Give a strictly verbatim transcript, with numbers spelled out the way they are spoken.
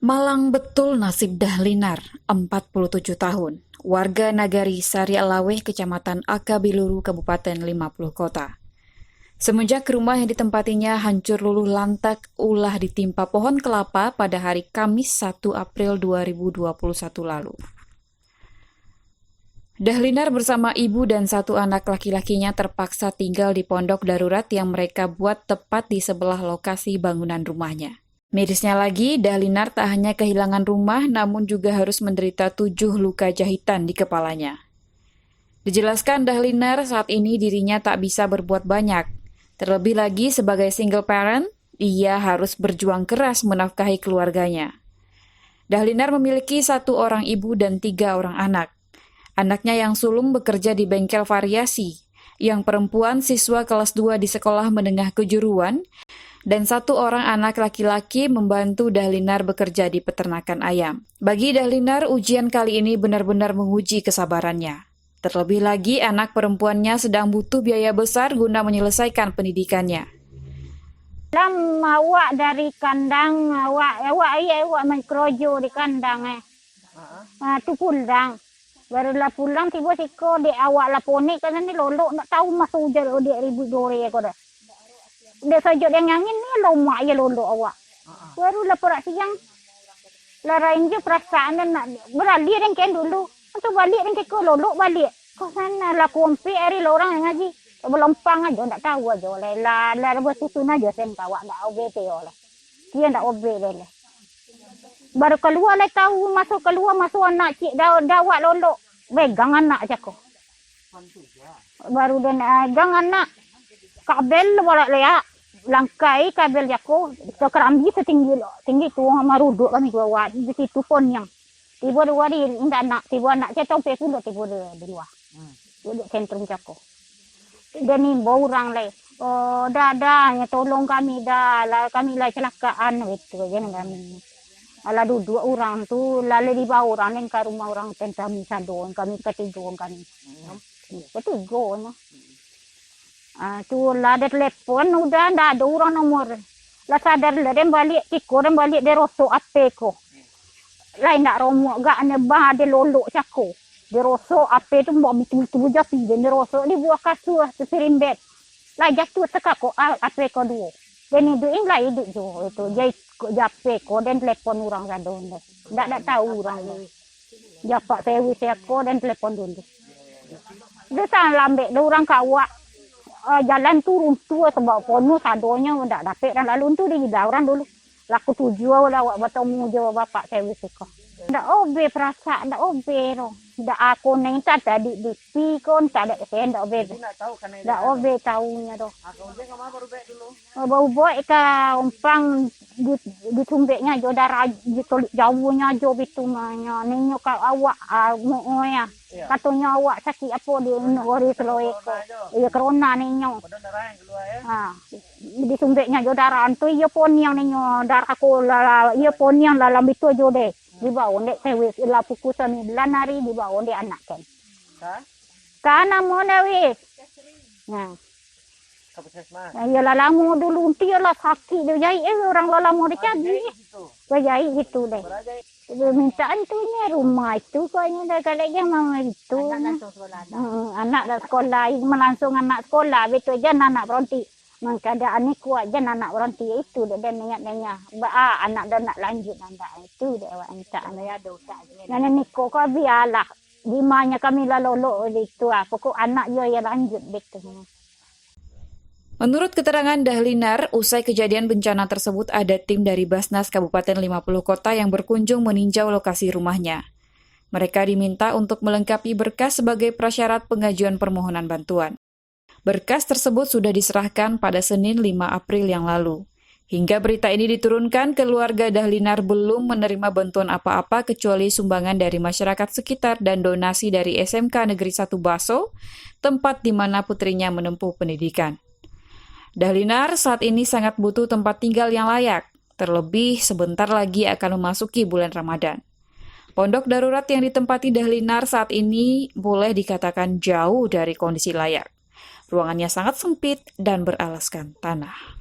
Malang betul nasib Dahlinar, empat puluh tujuh tahun, warga Nagari Sariak Laweh, Kecamatan Akabiluru, Kabupaten Lima Puluh Kota. Semenjak rumah yang ditempatinya hancur luluh lantak ulah ditimpa pohon kelapa pada hari Kamis, satu April dua ribu dua puluh satu lalu. Dahlinar bersama ibu dan satu anak laki-lakinya terpaksa tinggal di pondok darurat yang mereka buat tepat di sebelah lokasi bangunan rumahnya. Mirisnya lagi, Dahlinar tak hanya kehilangan rumah, namun juga harus menderita tujuh luka jahitan di kepalanya. Dijelaskan Dahlinar, saat ini dirinya tak bisa berbuat banyak. Terlebih lagi sebagai single parent, ia harus berjuang keras menafkahi keluarganya. Dahlinar memiliki satu orang ibu dan tiga orang anak. Anaknya yang sulung bekerja di bengkel variasi, yang perempuan siswa kelas dua di sekolah menengah kejuruan, dan satu orang anak laki-laki membantu Dahlinar bekerja di peternakan ayam. Bagi Dahlinar, ujian kali ini benar-benar menguji kesabarannya. Terlebih lagi, anak perempuannya sedang butuh biaya besar guna menyelesaikan pendidikannya. Lam awak dari kandang, awak awak iya awak main kerojo di kandang eh. Ah, tu pulang. Barulah pulang tibo siko dek awak lah ponek kan ni lolok ndak tahu maso ujar dek ribut dore ko dah. Dek sajo dek angin ni lomak iya lolok awak. Barulah parak siang. Lah rain je perasaan dan nak beralih dan ken dulu. Untuk balik dan keko lolok balik. Kau sana lah kompik hari lah orang yang ngaji. Belompang aja ndak tahu aja lah lah lah bersusun aja sen kawak ndak obete lah. Dia ndak obete lah. Baru keluar lah tahu masuk keluar masuk anak cik da dawak lolok. Pegang anak cako. Baru dia nak pegang anak. Kabel balak leak. Langkai kabel jako. Sekerambi setinggi tinggi tu maruduk kami keluar. Di situ pon yang. Tibo dua di indak anak, tibo anak cetong pe pulo tibo di, di luar. Duduk sentrum cako. Dia nimbau urang lai. Oh, dah, dah, ya tolong kami dah, lah kami lah celakaan gitu aja kami. Alah duduk urang tu, lalu dibawa urang ni ka rumah urang tentang kami sadon, kami ketigo kami. Ketigo nya. Ah, tu lah ada telepon, udah ndak ada urang nomor. Lah sadar lah den balik, tiko den balik den rosok ape ko. Lai ndak romuak gak ne bah ada lolok cako. Den rosok ape tu mbok bitu-bitu japi den rosok di buah kasua tu sirimbet. Lah jatuh sekako ape ko duo. Den iduik in lah iduik jo itu. Jai jape ko den telepon urang sado ndak. Ndak ndak tahu urang tu. Japak sewi seko den telepon dulu. Itu sangat lambek dah urang kawak. Uh, jalan tu runtuh sebab ponuh sadonyo ndak dapek dah lalu tu di urang dulu. Laku tujuh lah awak bertemu je bapak sewi seko. Ndak obe perasak, ndak obe roh. Ndak aku neng tak tadi di pi ko ndak ada saya ndak obe. Ndak obe tahunya doh. Bau buat ka umpang di, di tumbeknya jo darah di tolik jauhnya jo bitu manya ninyo ka awak ah, mo ya. Katonyo awak sakit apo di negeri Seloe ko. Iya corona ninyo. Ha. Di tumbeknya jo darah tu iya poniang ninyo darah ko la iya poniang dalam bitu jo deh. Dibawa dek sewis lah pukul sembilan hari dibawa dek anak kan. Ka namo dek wis. Nah. Iyo lah lamo dulu ti lah sakik dia jahit eh orang lah lamo dia cari. Bajahit gitu deh. Minta antunya rumah itu kok ini dah galak dia mau itu. Anak dah sekolah, ini melangsung anak sekolah betul je anak beronti. Mangkada ani kuat je anak beronti itu dek dan niat niat. Ba anak dah nak lanjut anda itu dek awak minta. Nana niko kau biarlah. Dimanya kami lah lolok itu ah. Pokok anak yo ya lanjut betul. Menurut keterangan Dahlinar, usai kejadian bencana tersebut ada tim dari Basnas Kabupaten Lima Puluh Kota yang berkunjung meninjau lokasi rumahnya. Mereka diminta untuk melengkapi berkas sebagai prasyarat pengajuan permohonan bantuan. Berkas tersebut sudah diserahkan pada Senin lima April yang lalu. Hingga berita ini diturunkan, keluarga Dahlinar belum menerima bantuan apa-apa kecuali sumbangan dari masyarakat sekitar dan donasi dari S M K Negeri Satu Baso, tempat di mana putrinya menempuh pendidikan. Dahlinar saat ini sangat butuh tempat tinggal yang layak, terlebih sebentar lagi akan memasuki bulan Ramadan. Pondok darurat yang ditempati Dahlinar saat ini boleh dikatakan jauh dari kondisi layak. Ruangannya sangat sempit dan beralaskan tanah.